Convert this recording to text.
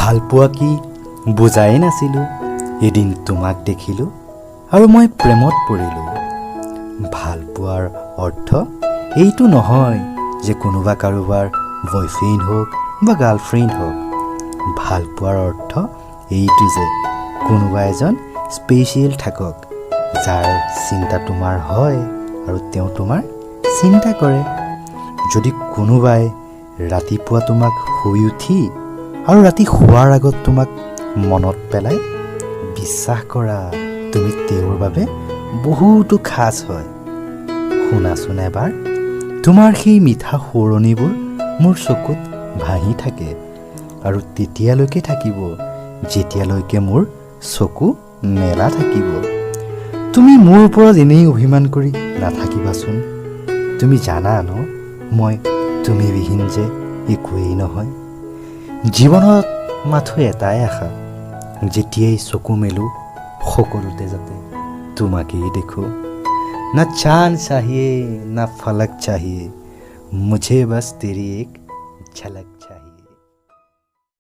ভালপোৱা কি বুজাই নাছিলোঁ। এদিন তোমাক দেখিলোঁ আৰু মই প্ৰেমত পৰিলোঁ। ভালপোৱাৰ অৰ্থ এইটো নহয় যে কোনোবা কাৰোবাৰ বয়ফ্ৰেণ্ড হওক বা গাৰ্লফ্ৰেণ্ড হওক। ভালপোৱাৰ অৰ্থ এইটো যে কোনোবা এজন স্পেচিয়েল থাকক, যাৰ চিন্তা তোমাৰ হয় আৰু তেওঁ তোমাৰ চিন্তা কৰে। যদি কোনোবাই ৰাতিপুৱা তোমাক শুই উঠি আৰু ৰাতি শোৱাৰ আগত তোমাক মনত পেলায়, বিশ্বাস কৰা, তুমি তেওঁৰ বাবে বহুতো খাচ হয়। শুনাচোন এবাৰ, তোমাৰ সেই মিঠা সোঁৱৰণিবোৰ মোৰ চকুত ভাহি থাকে আৰু তেতিয়ালৈকে থাকিব, যেতিয়ালৈকে মোৰ চকু মেলা থাকিব। তুমি মোৰ ওপৰত এনেই অভিমান কৰি নাথাকিবাচোন। তুমি জানা ন, মই তুমি বিহীন যে একোৱেই নহয়। জীৱনত মাথো এটাই আশা, যেতিয়াই চকু মেলোঁ সকলোতে যাতে তোমাকেই দেখোঁ। ना चांद चाहिए, ना फलक चाहिए, मुझे बस तेरी एक झलक।